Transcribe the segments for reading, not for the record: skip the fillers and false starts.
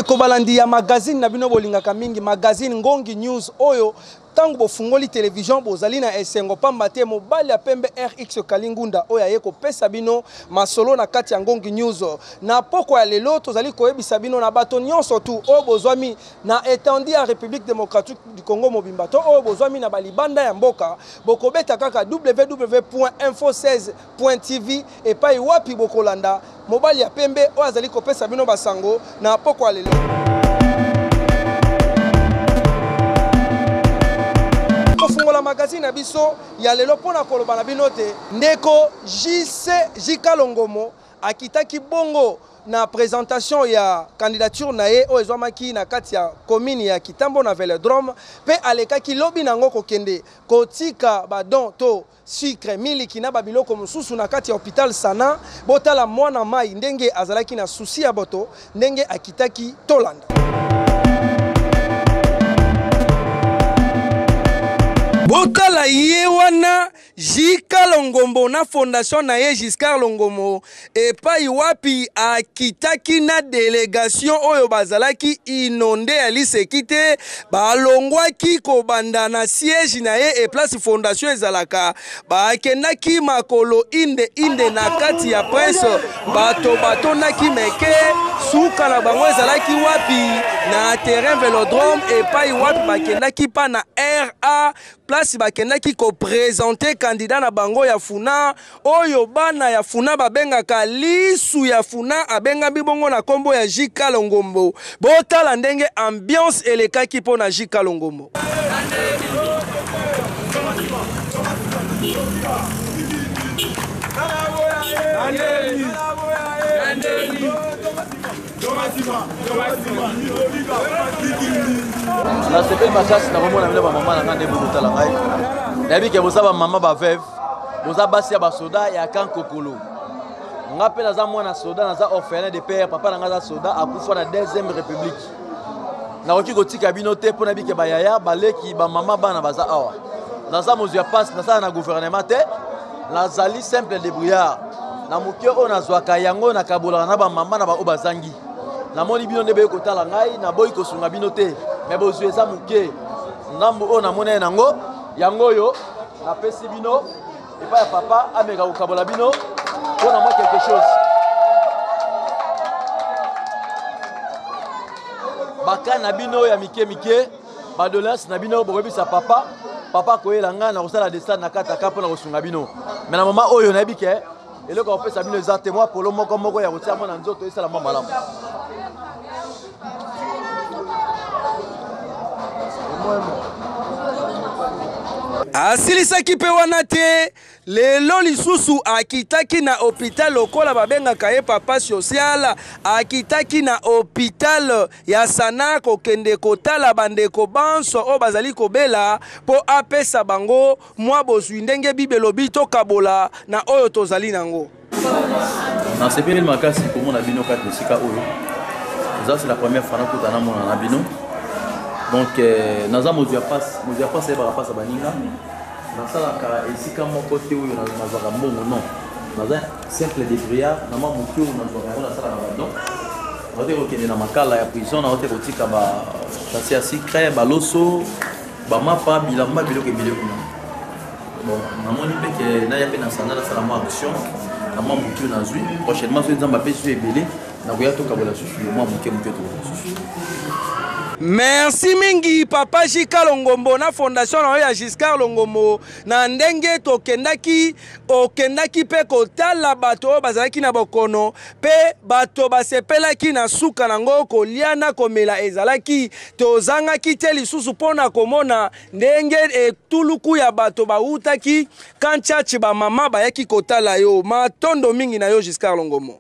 Bandeko balandi ya magazine na bino bolingaka mingi, magazine Ngongi News, oyo ntango bofungoli television bozali na esengo pamba te mobali ya pembe RX Kalingunda oyo aye kopesa bino masolo na kati ya Ngongi News. Na pokwa ya lelo tozali koyebisa bino na bato nyonso tu oyo bozwami na etendue ya République démocratique du Congo mobimba to oyo bozwami na balibanda ya mboka, bokobeta kaka www.info16.tv epai wapi bokolanda mobali ya pembe oyo azali kopesa bino basango na pokwa lelo. Kofungola magazine na biso ya lelo mpo na koloba na bino te ndeko JC Jika Longomo akitaki bongo na presentation ya candidature na ye oyo ezwamaki na kati ya commune ya Kitambo na Velodrome, mpe alekaki lobi nango kokende kotika ba don to sucre, miliki na ba biloko mosusu na kati ya hopital Sana. Botala mwana mai ndenge azalaki na souci ya boto ndenge akitaki, tolanda. Botala ye wana JK Longombo na fondation na ye Giscard Longomo, epai wapi akitaki na delegation oyo bazalaki inonde ya liseki te, balongwaki kobanda na siège na ye e place fondation ezalaka, bakendaki makolo inde inde na kati ya prince, bato batondaki meke, suka na bango ezalaki wapi? Na terrain velodrome, epai wapi bakendaki pa na RA place bakendaki ko presenter candidat na bango ya Funa, oyo bana ya Funa babengaka lisu ya Funa, abengami bongo na kombo ya JK Longombo. Botala ndenge ambiance elekaki mpo na JK Longombo. Nasepeli makasi na komona bino bamama na ngai nde bokotala ngai. Nayebi ke boza bamama baveuve, boza basi ya basoda ya kankokolo. Nga mpe naza mwana soda, naza orphelin de père, papa na ngai aza soda, akufa na deuxième république. Nakoki kotika bino te mpo nayebi ke bayaya, baleki, bamama, bana baza awa. Naza mozwi ya pasi, nasala na gouvernement te, nazali simple débrouillard. Na moke oyo nazwaka yango nakabolaka na bamama na baoyo bazangi. Namoni bino nde boye kotala ngai, naboyi kosunga bino te, me bozwi eza moke. Ndambo oyo namoni ye nango yango oyo napesi bino epai ya papa ameka kokabola bino mpo na mwa quelque chose. Baka na bino ya mike mike, badoléance na bino bokoyebisa papa, papa akoyela ngai na kosala descente na kati aka mpo na kosunga bino. Me na mama oyo nayebi ke eloko ya kopesa bino eza te, mwa polo moko moko ya kotia mwa na nzoto esala mwa malamu. Asilisaki mpe wana te, lelo lisusu akitaki na hopital lokola babengaka ye papa social, akitaki na hopital ya Sana kokende kotala bandeko banso oyo bazali kobela mpo apesa bango mwa bozwi ndenge Bible elobi tokabola na oyo tozali nango. Nasepeli makasi komona bino kati na esika oyo. Eza c'est la première fois nakuta namona na bino. Donc naza mozwi ya pasi, mozwi ya pasi ayebaka pasi ya baninga. Nasalaka esika moko te oyo nazwaka mbongo, non. Naza simple débrouillard, na mwa moke oyo nazwaka yango nasalaka ba don. Naote kokende na makala ya prison, naote kotika ba sachet ya sucre, baloso, bamapa, bilamba, biloko ebele kuna. Bon, namoni mpe ke naya mpe na sanda nasala mwa action na mwa moke oyo nazwi. Prochainement soki Nzambe apesi yo ebele, nakoya tokabola susu mwa moke moke tokola susu. Merci mingi papa JK Longombo na fondation na yo ya Giscard Longombo na ndenge tokendaki, okendaki mpe kotala bato oyo bazalaki na bokono mpe bato basepelaki na suka nango kolia na komela ezalaki, tozangaki te lisusu mpo na komona ndenge etuluku ya bato bawutaki Kanchachi, ba mama bayaki kotala yo. Matondo mingi na yo Giscard Longombo.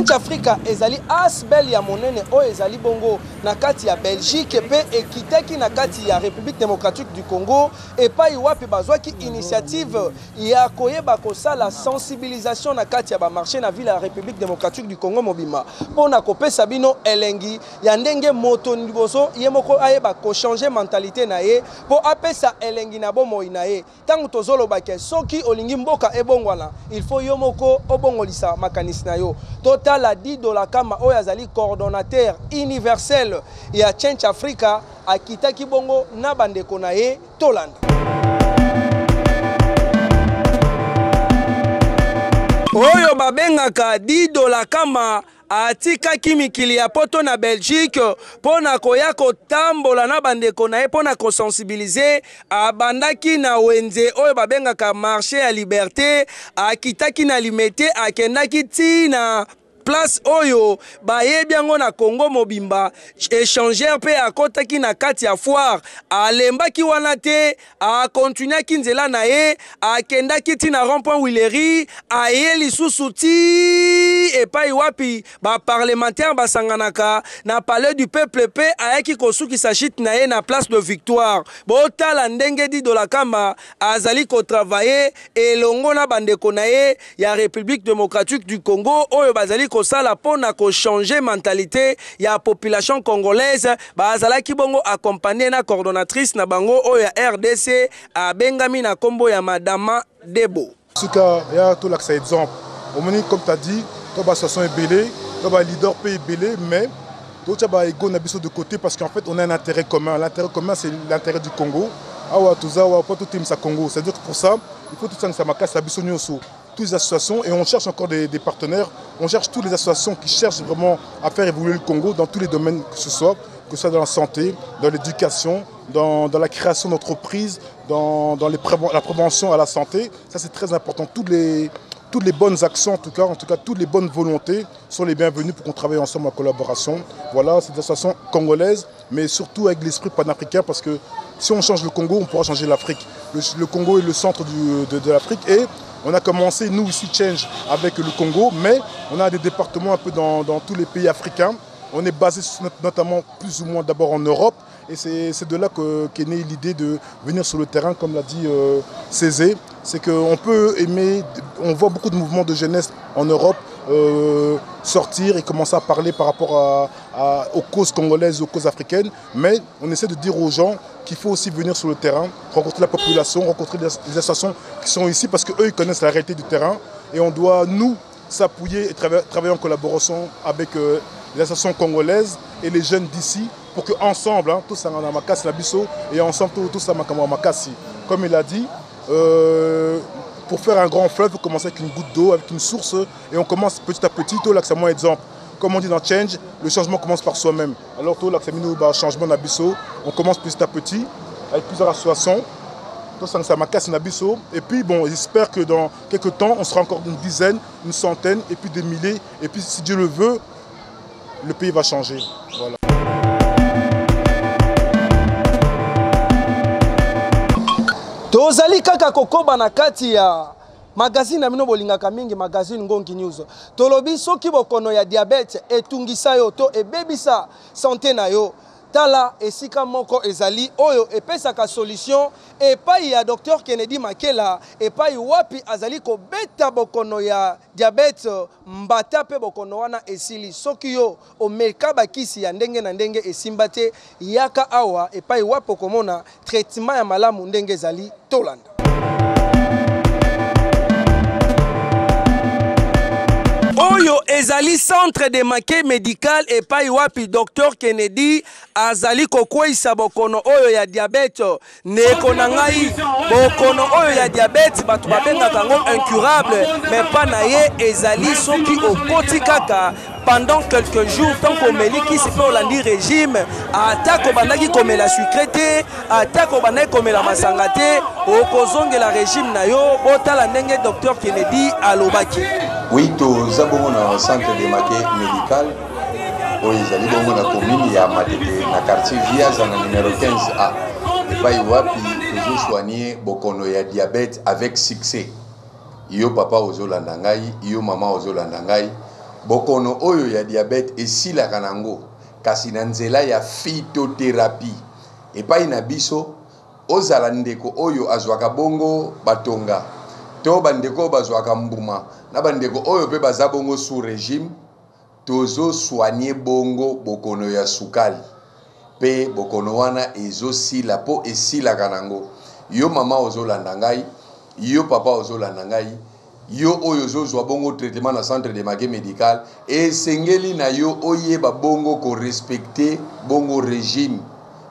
Change Africa ezali asbl ya monene oyo ezali bongo na kati ya Belgique mpe ekitaki na kati ya Republique Democratique du Congo epai wapi bazwaki initiative ya koyeba kosala sensibilisation na kati ya ba marché na ville ya Republique Democratique du Congo mobimba mpo na kopesa bino elengi ya ndenge moto liboso ye moko ayeba kochanger mentalite na ye mpo apesa elengi na bomoi na ye. Tango tozoloba ke soki olingi mboka ebongwana, il faut yo moko obongolisa makanisi na yo. Totala Dido Lakama oyo azali coordonnateur universel ya Change Africa akitaki bongo na bandeko na ye, tolanda. Oyo babengaka Dido Lakama Atikaki mikili ya poto na Belgique mpo na koya kotambola na bandeko na ye mpo na kosensibilize. Abandaki na wenze oyo babengaka marche ya liberte, akitaki na Limete, akendaki ti na place oyo bayebi yango na Congo mobimba echangeur, mpe akotaki na kati ya foire. Alembaki wana te, akontinuaki nzela na ye, akendaki ti na rond point Willery, aye lisusu ti epai wapi baparlementaire basanganaka na palais du peuple, mpe ayaki kosukisa chute na ye na place de victoire. Botala ndenge Dido Lakamba azali kotravaille elongo na bandeko na ye ya Republique Democratique du Congo oyo bazali kosala mpo na kochanger mentalite ya population congolaise. Bazalaki bongo accompagner na coordonnatrice na bango oyo ya RDC abengami na kombo ya Madama Debo. Suka ya tolakisa exemple, omoni, comme tu as dit, to ba association ebele, to ba leader pe ebele, mais totia ba ego na biso de côté parce qu'en fait on a un intérêt commun. L'intérêt commun, c'est l'intérêt du Congo. Awa toza awa po totemisa Congo, c'est-à-dire que pour ça il faut tosangisa makasi na biso nyonso, toutes les associations, et on cherche encore des partenaires. On cherche toutes les associations qui cherchent vraiment à faire évoluer le Congo dans tous les domaines, que ce soit dans la santé, dans l'éducation, dans la création d'entreprises, dans la prévention à la santé. Ça, c'est très important. Toutes les bonnes actions, en tout cas, toutes les bonnes volontés sont les bienvenues pour qu'on travaille ensemble en collaboration. Voilà, c'est une association congolaise, mais surtout avec l'esprit panafricain, parce que si on change le Congo, on pourra changer l'Afrique. Le Congo est le centre de l'Afrique et on a commencé, nous ici, Change, avec le Congo, mais on a des départements un peu dans tous les pays africains. On est basé notamment plus ou moins d'abord en Europe et c'est de là qu'est née l'idée de venir sur le terrain, comme l'a dit Césé. C'est qu'on peut aimer, on voit beaucoup de mouvements de jeunesse en Europe sortir et commencer à parler par rapport aux causes congolaises, aux causes africaines, mais on essaie de dire aux gens qu'il faut aussi venir sur le terrain, rencontrer la population, rencontrer les associations qui sont ici parce qu'eux, ils connaissent la réalité du terrain et on doit, nous, s'appuyer et travailler en collaboration avec les associations congolaises et les jeunes d'ici pour qu'ensemble, hein, tous en makasi na biso et ensemble tous à makasi. Comme il a dit, pour faire un grand fleuve, il faut commencer avec une goutte d'eau, avec une source, et on commence petit à petit. Tout là, c'est moi exemple. Comme on dit dans Change, le changement commence par soi-même. Alors tout là, c'est nous, bah, changement na biso, on commence petit à petit avec plusieurs associations. Tout ça, ça makasi na biso. Et puis bon, j'espère que dans quelques temps, on sera encore une dizaine, une centaine, et puis des milliers. Et puis si Dieu le veut, le pays va changer. Voilà. Tozali kaka kokoba na kati ya magazine na bino bolingaka mingi, magazine Ngongi News. Tolobi soki bokono ya diabète etungisa yo to ebebisa santé na yo, tala esika moko ezali oyo epesaka solution epai ya Dr Kennedy Makela, epai wapi azali kobeta bokono ya diabète mbata mpe bokono wana esili. Soki yo omeka bakisi ya ndenge na ndenge esimba te, yaka awa epai wapi okomona traitement ya malamu ndenge ezali. Tolanda. Oyo ezali centre de make médical epai wapi Dr Kennedy azali kokweyisa bokono oyo ya diabète. Ndeko na ngai, bokono oyo ya diabète bato babengaka yango incurable, mais pa na ye ezali soki okoti kaka pendant quelques jours, tant komeli kisi mpe olandi régime, ata kobandaki komela sucré te, ata kobandaki komela masanga te, okozongela régime na yo. Botala ndenge Dr Kennedy alobaki. Oui, toza bongo na centre de make médical oyo ezali bongo na commune ya Matete, na quartier Viaza, na numero 15A, epai wapi tozosoigne bokono ya diabète avec succès. Yo papa ozolanda ngai, yo mama ozolanda ngai. Bokono oyo ya diabète esilaka nango kasi na nzela ya phytotherapie. Epai na biso, ozala ndeko oyo azwaka bongo batonga to bandeko oyo bazwaka mbuma na bandeko oyo mpe baza bongo sous régime, tozo soigner bongo bokono ya sukali mpe bokono wana ezosila mpo esilaka nango. Yo mama ozolanda ngai, yo papa ozolanda ngai, yo oyo ozozwa bongo traitement na centre de make medical, esengeli na yo oyeba bongo korespecte bongo régime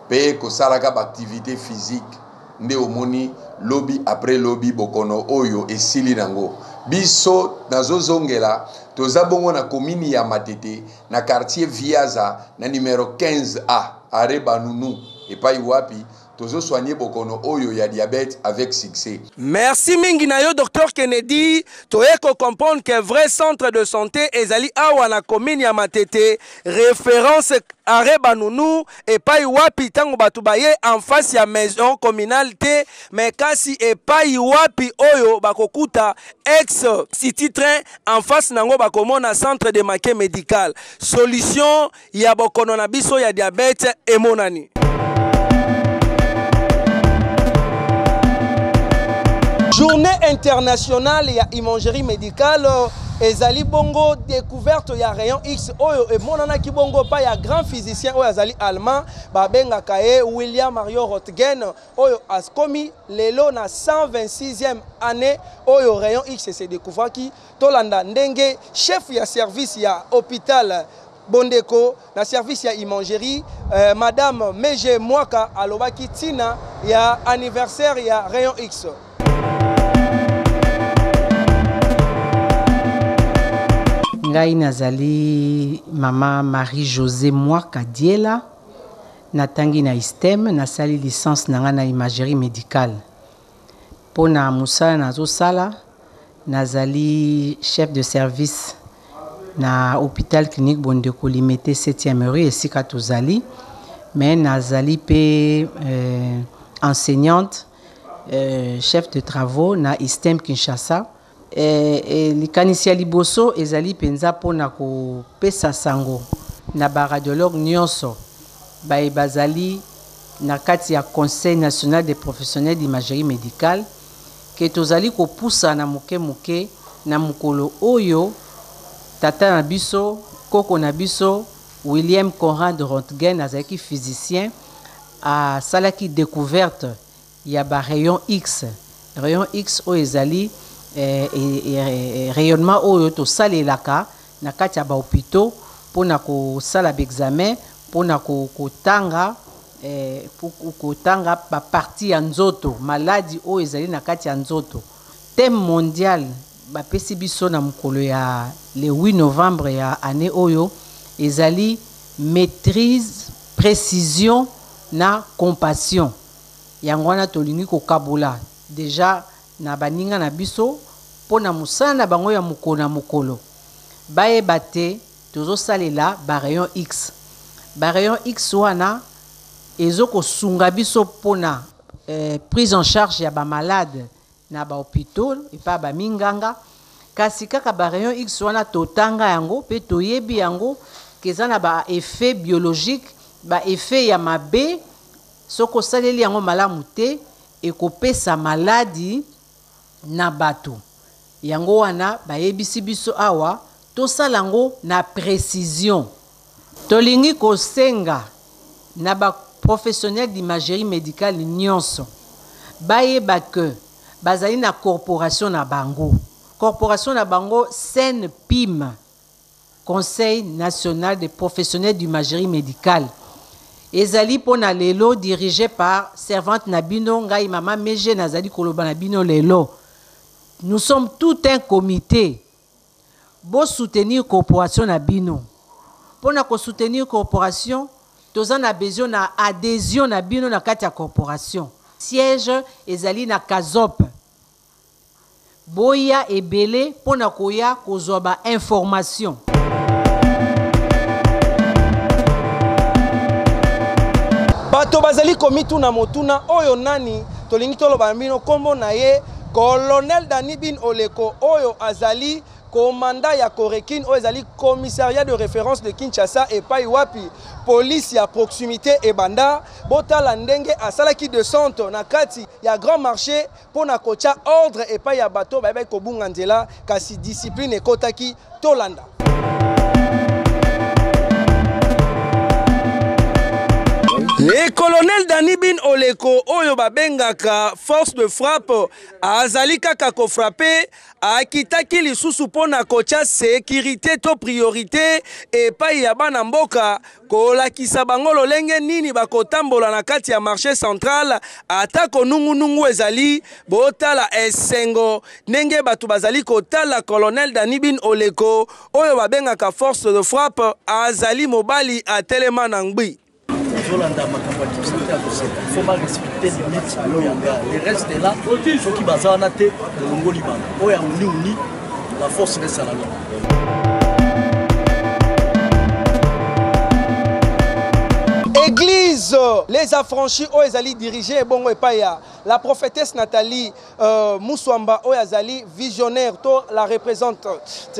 mpe kosalaka baactivité physique. Nde omoni lobi après lobi bokono oyo esili nango. Biso nazozongela, toza bongo na commune ya Matete na quartier Viaza na numero 15A arrêt Banunu, epai wapi tozo soigner bokono oyo ya diabète avec succès. Merci mingi na yo Docteur Kennedy, toye ko comprendre que vrai centre de santé ezali awa na commune ya Matete, référence arrêt Banunu, epai wapi tango bato baye en face ya maison communale te, mais kasi epai wapi oyo bakokuta ex city train en face nango bakomona centre de maquet médical. Solution ya bokono na biso ya diabète emonani. Journée internationale ya imagerie médicale ezali bongo découverte ya rayon X oyo emonanaki bongo pa ya grand physicien oyo azali allemand, babengaka ye William Mario Röntgen, oyo akomi lelo na 126e année oyo rayon X se découvraki. Tolanda ndenge chef ya service ya hôpital Bondeko na service ya imagerie, madame Meje Mwaka alobaki tina ya anniversaire ya rayon X. Ngai nazali mama Marie-Josée Mwaka Diela, natangi na ISTEM, nasali licence na ngai na imagerie médicale. Pona mosala nazosala, nazali chef de service na hôpital clinique Bondeko Limete 7e rue esika tozali, mais nazali pe enseignante, chef de travaux na ISTEM Kinshasa. Likanisi ya liboso ezali mpenza mpona kopesa sango na ba radiologue nyonso baye bazali na kati ya Conseil national des professionnels d'imagerie médicale ke tozali kopusana moke moke na mokolo oyo tata na biso, koko na biso William Conrad Röntgen azalaki physicien, asalaki découverte ya ba rayon X. Rayon X oyo ezali rayonnement oyo tosalelaka na kati ya ba hôpitaux mpona kosala ba examen, mpona kotanga ba partie ya nzoto, maladi oyo ezali na kati ya nzoto. Thème mondial bapesi biso na mokolo ya le 8 novembre ya année oyo ezali maîtrise, précision na compassion. Yango wana tolingi kokabola déjà na baninga na biso mpona mosala na bango ya mokolo na mokolo, bayeba te tozosalela ba rayon X. Ba rayon X wana ezokosunga biso mpona prise en charge ya ba malade na ba hôpitaux epa ba minganga. Kasi kaka ba rayon X wana totanga yango pe toyebi yango ke eza na ba effet biologique, ba effet ya mabe. Soki osaleli yango malamu te, ekopesa maladi na bato. Yango wana bayebisi biso awa tosala yango na précision. Tolingi kosenga na ba professionnel d'imagerie médicale nyonso bayeba ke bazali na corporation na bango. Corporation na bango CNPIM, Conseil national des professionnels d'imagerie médicale. Ezali pona lelo dirigé par servante na bino ngai mama Meje nazali koloba na bino lelo. Nous sommes tout un comité. Bo soutenir corporation na bino. Pona ko soutenir corporation, toza na besoin na adhésion na bino na kati ya corporation. Siège ezali na Kazop. Boya ebele pona koya kozwa ba information. Bato bazali komituna motuna oyo nani tolingi toloba na bino kombo na ye Colonel Dani Bin Oleko oyo azali Commandant ya Corekin oyo ezali commissariat de référence de Kinshasa epai wapi police ya proximité ebanda. Botala ndenge asalaki descente na kati ya grand marché mpo na kotya ordre epai ya bato bayebaki kobunga nzela, kasi discipline ekotaki. Tolanda. Le colonel Dani Bin Oleko oyo babengaka force de frappe azali kaka kofrape. Akitaki lisusu mpo na kotya securite to priorite epai ya bana mboka, kolakisa bango lolenge nini bakotambola na kati ya marché central atako nungunungu ezali. Botala esengo ndenge bato bazali kotala colonel Dani Bin Oleko oyo babengaka force de frappe, azali mobali atelema na ngbi. Ozolanda makambo ya kipsante azoseka, il faut ba respecter limite oyo ya nga. Le reste là, soki baza wana te, tolongoli bango. Oyo ya uni uni, la force reste à la loi. Église les affranchis oyo ezali dirigé ebongo epai ya la prophétesse Nathalie Muswamba oyo azali visionnaire to la représente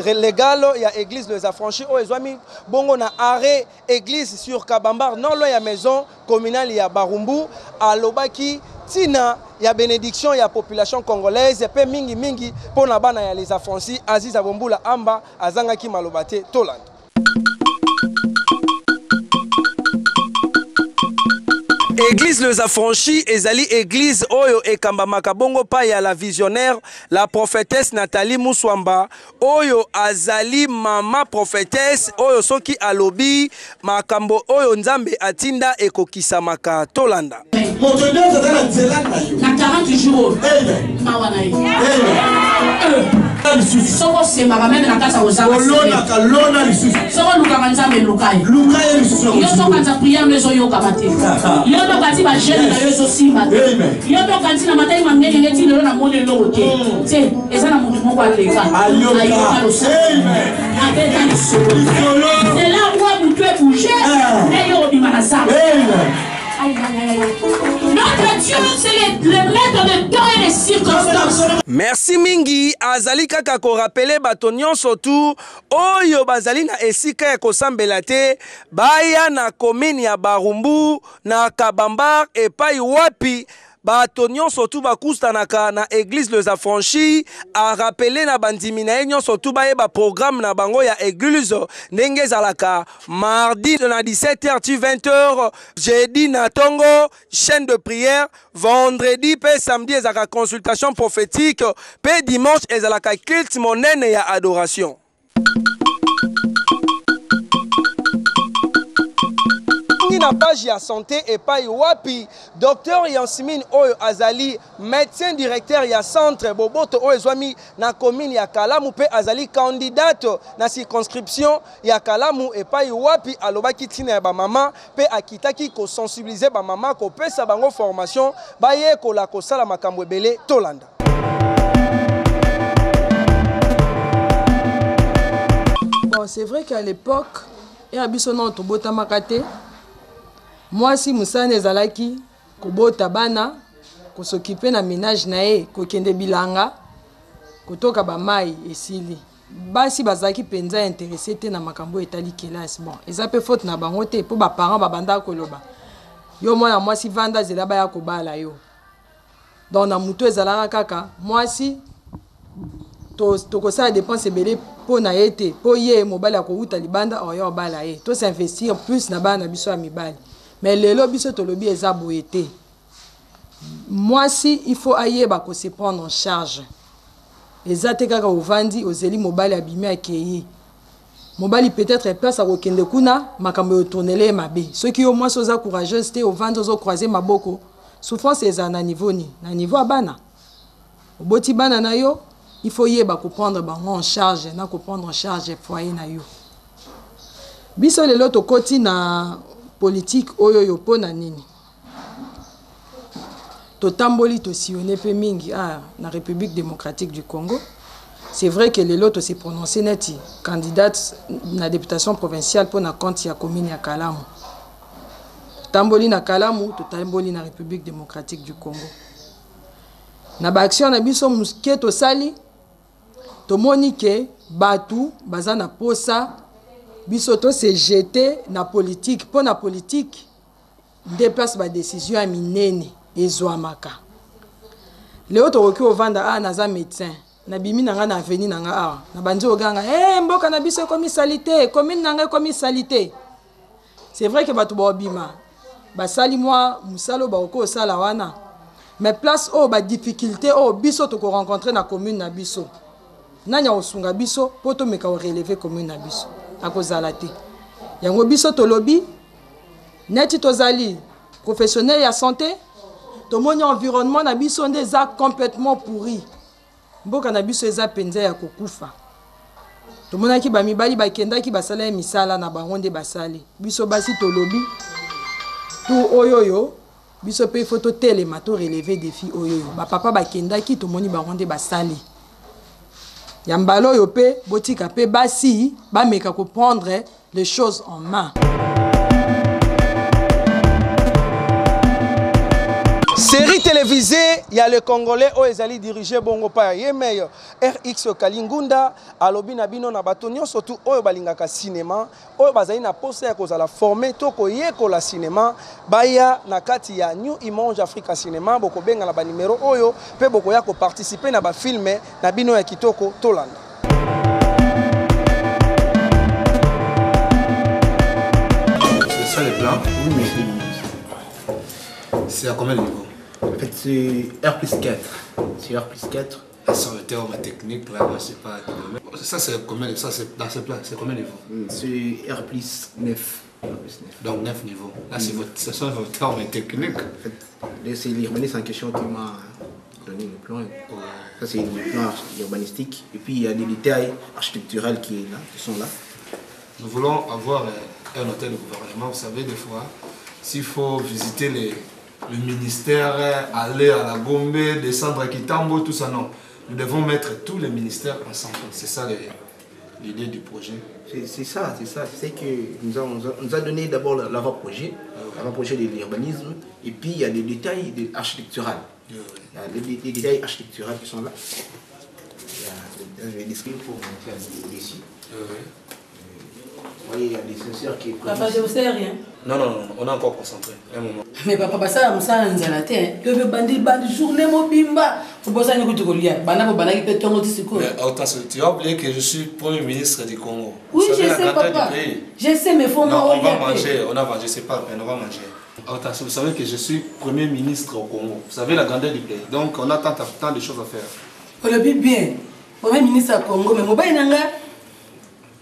légale ya église les affranchis oyo ezwami bongo na arrêt Eglise sur Kabambar non loin ya maison communale ya Barumbu. Alobaki tina ya bénédiction ya population congolaise pe mingi mingi pona bana ya les affranchis. Aziz Abombula Amba azangaki maloba te. Tolanda. Église les affranchis ezali église oyo ekambamaka bongo pa ya la visionnaire la prophétesse Nathalie Muswamba oyo azali mama prophetesse oyo soki alobi makambo oyo Nzambe atinda ekokisamaka. Tolanda. Moto nyonso aza na nzela na yo. Na 40 jours oyo. Mawa na ye. Soki osemaka meme na kati ya kozanga. Olonaka lona lisusu. Soki olukaka Nzambe luka ye. Luka ye lisusu. Yo soki okanisa prière no ezoyokama te. Yo nde okanisi ba jeune na yo ezosimba te. Yo nde okanisi na mataki mangengenge ti lelo namoni eloko te. Te eza na moto moko aleka. Ayoka losako. Abeta lisolo. Nzela mwa moto ebouge. Nde yo obima na zamba. Notre Dieu, c'est le, le maître de temps et de circonstances. Merci mingi azali kaka ko rappeler bato nyonso tu oyo bazali na esika ya kosambela te baya na commune ya Barumbu na Kabambar epai wapi bato nyonso tu bakutanaka na église les affranchis. A rappeler na bandimi na ye nyonso tu bayeba programme na bango ya église ndenge ezalaka mardi na 17h ti 20h, jeudi na tongo chaîne de prière, vendredi pe samedi ezalaka consultation prophétique, pe dimanche ezalaka culte monene ya adoration. Na page ya santé epai wapi docteur Yansmine oyo azali médecin directeur ya centre Boboto oyo ezwami na commune ya Kalamu pe azali candidate na circonscription ya Kalamu epai wapi alobaki ntina ya bamama pe akitaki kosensibiliser bamama kopesa bango formation bayekola kosala makambo ebele. Tolanda. Bon, c'est vrai qu'à l'époque, ya biso nano tobotamaka te, mwasi mosala ezalaki kobota bana, kosokipe na ménage na ye, kokende bilanga, kotoka ba mai esili. Basi bazalaki mpenza intéressé te na makambo etali kelasi. Bon, eza pe faute na bango te, po ba parents babandaka koloba yo mwana mwasi vanda zela baya kobala yo. Donc na mutu ezalaka kaka mwasi tokosala dépense ebele mpo na ye te, mpo ye mobali akowuta libanda oyo obala ye, to s'investir plus na bana na biso ya mibali. Mais lelo biso tolobi eza boye te. Mwasi il faut ayeba ko se prendre en charge. Eza te kaka ovandi ozeli mobali abimi akei. Mobali peut-être place akokende kuna makambo etournele ye mabe. Soki yo mwasi oza courageuse te, ovandi ozo croiser maboko, souffrance ezala na niveau nini? Na niveau ya bana. Oboti bana na yo, il faut yeba ko prendre bango en charge na ko prendre en charge foyer na yo. Biso lelo tokoti na politique oyo yo mpo na nini? Totamboli tosillonné pe mingi na République démocratique du Congo. C'est vrai que lelo to se prononcer neti candidate na députation provinciale mpo na compte ya commune ya Kalamu. Totamboli na Kalamu, totamboli na République démocratique du Congo. Na ba action na biso moke tosali, Tomoni ke batu baza na posa biso to se jeter na politique po na politique nde place ba decision ya minene ezwamaka. Lelo tokoki kovanda awa naza medecin nabimi na nga na avenue na nga awa nabandi koganga hey, mboka na biso ekomi salite, commune na nga ekomi salite. C'est vrai que bato bakobima basali mwa mosala oyo bakoki kosala wana, mais place oyo ba difficulté oyo biso toko rencontrer na commune na biso, nani akosunga biso mpo tomeka koreleve commune na biso? Akozala te. Yango biso tolobi neti tozali professionnel ya santé, tomoni environnement na biso nde eza complètement pourri. Mboka na biso eza penza ya kokufa. Tomonaki ba mibali bakendaki basalaki misala na bango nde basali. Biso basi tolobi tour oyo oyo biso pe il faut totelema to relever defi oyo oyo. Ba papa bakendaki tomoni bango nde basali. Ya mbala oyo pe botika pe basi bameka ko prendre les choses en main. Série télévisée ya le Congolais oyo ezali dirigé bongo pa ye meyo RX Kalingunda alobi na bino na bato nyonso tu oyo balingaka cinéma oyo bazali na posa ya kozala formé to koyekola cinéma baya na kati ya New Image Africa Cinéma bokobenga na ba numéro oyo pe bokoya ko participer na ba films na bino ya kitoko. Tolanda. C'est ça les plans? Oui, monsieur le ministre. C'est à combien de niveaux? En fait, c'est R plus 4. C'est R plus 4. Ah, sur le terme technique, là, moi, je sais pas. Ça, c'est combien? Ça, c'est dans ce plan, c'est combien de niveaux? C'est R plus 9. R plus 9. Donc 9 niveaux. Là, c'est votre, ce sont vos termes techniques. En fait, c'est l'urbaniste en question qui m'a donné le plan. Ouais. Ça, c'est le plan urbanistique. Et puis, il y a des détails architecturaux qui sont là. Nous voulons avoir un hôtel de gouvernement. Vous savez, des fois, s'il faut visiter le ministère, aller à la Gombe, descendre à Kitambo, tout ça, non. Nous devons mettre tous les ministères ensemble. C'est ça l'idée du projet. C'est ça, c'est ça. C'est que nous a, on nous a, on nous a donné d'abord l'avant-projet, l'avant-projet de l'urbanisme, et puis il y a des détails architecturaux. Il y a des détails architecturaux qui sont là. Il y a, je vais décrire pour montrer un peu ici. Oui, il y a des senseurs qui Papa, je vous sais rien. Non, non, non, on est encore concentré. Un moment. Mais papa, bah ça, ça, on a la tête. Le bandi, bandi, journée, mobimba. Faut pas ça, nous, tu connais. Bana, faut bana, qui peut tomber au secours. Mais attends, tu as oublié que je suis Premier ministre du Congo. Oui, Vous savez, je la sais, grandeur papa. du pays. Je sais, mais faut Non, moi, on va regarder. manger, on a mangé, c'est pas la peine, on va manger. Attends, vous savez que je suis Premier ministre au Congo. Vous savez la grandeur du pays. Donc, on a tant de choses à faire. On le dit bien. Premier ministre au Congo, mais mobile nanga.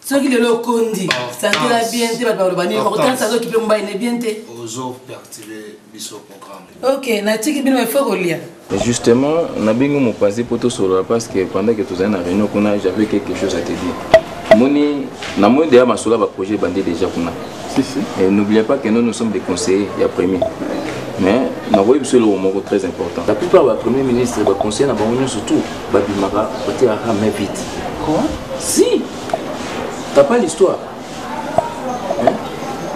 Soki lelo okondi, santé la bien te, bato baloba nini, Hortense. Hortense azokipe mobali ne bien te. Ozo perturber biso programme. Ok, natiki bino il faut kolia. Et justement, nabengi mopanzi po tosolola parce que pendant que tozali na réunion kuna, j'avais quelque chose à te dire. Moni, na moni déjà masolo ba projet bandé déjà kuna. Si, si. Et n'oubliez pas que nous, nous sommes des conseillers, il y a premier. Mais nakoyebi biso eloko moko très important. La plupart ba premier ministre, ba conseillers na bango nyonso tout, ba bimaka, ba tiaka main vite. Quoi? Si. T'as pas l'histoire. Hein?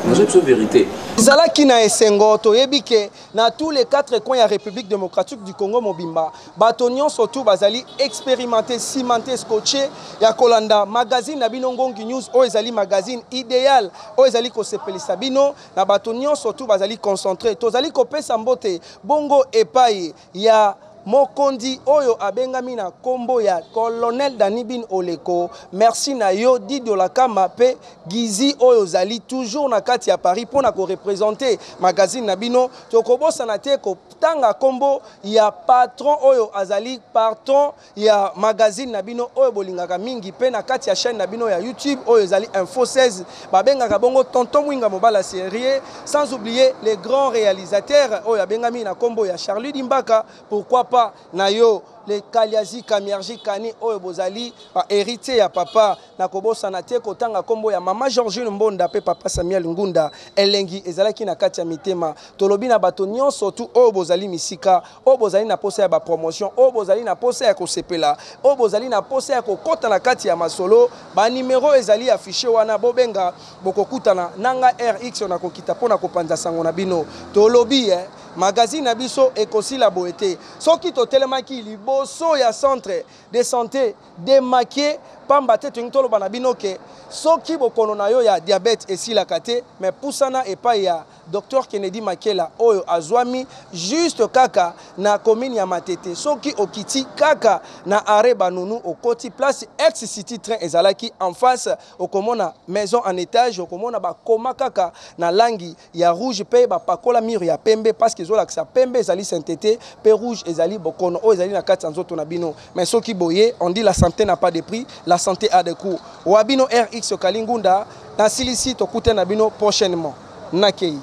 Nous sommes vérité. Ezalaki na esengo toyebi ke na tous les 4 coins ya République démocratique du Congo mobimba bato nyonso tu bazali expérimenté, cimenté, scotché ya kolanda magazine na bino Ngongi News oyo ezali magazine idéal oyo ezali kosepelisa bino na bato nyonso tu bazali concentré. Tozali kopesa mbote bongo epai ya mokonzi oyo abengami na kombo ya colonel Dani Bin Oleko. Merci na yo Didio Lakama pe Gizi oyo zali toujours na kati ya Paris pona ko représenter magazine na bino. Tokobosana te kotanga kombo ya patron oyo azali patron ya magazine na bino oyo bolingaka mingi pe na kati ya chaîne na bino ya YouTube oyo ezali Info 16 babengaka bongo Tonton Mwinga Mobala Série, sans oublier les grands réalisateurs oyo abengami na kombo ya Charlie Dimbaka, pourquoi pas na yo les Kaliazi Kamierji Kani oyo bozali ba héritier ya papa na kobosana te kotanga kombo ya mama Georgine Mbonda pe papa Samuel Ngunda. Elengi ezalaki na kati ya mitema. Tolobi na bato nyonso tu oyo bozali misika, oyo bozali na posa ya ba promotion, oyo bozali na posa ya kosepela, oyo bozali na posa ya kokota na kati ya masolo, ba numéro ezali affiché wana bobenga bokokutana nanga RX na kokita pona kopanza sango na bino. Tolobi Magazine na biso ekosila boye te. Soki totelemaki liboso ya centre de santé de Makie, pamba te tolingi toloba na bino ke soki bokono na yo ya diabète esilaka te, mais pusana epai ya Docteur Kennedy Makela oyo azwami juste kaka na commune ya Matete. Soki okiti kaka na arrêt Banunu, okoti place ex City Train ezalaki en face, okomona maison en étage, okomona bakoma kaka na langi ya rouge pe bapakola mur ya pembe parce que ezolakisa pembe ezali sainteté pe rouge ezali bokono oyo ezali na kati ya nzoto na bino. Mais soki boye, on dit la santé n'a pas de prix, la santé a des coûts. Wa bino RX Kalingunda, nasilisi tokutana na bino prochainement. Nakei.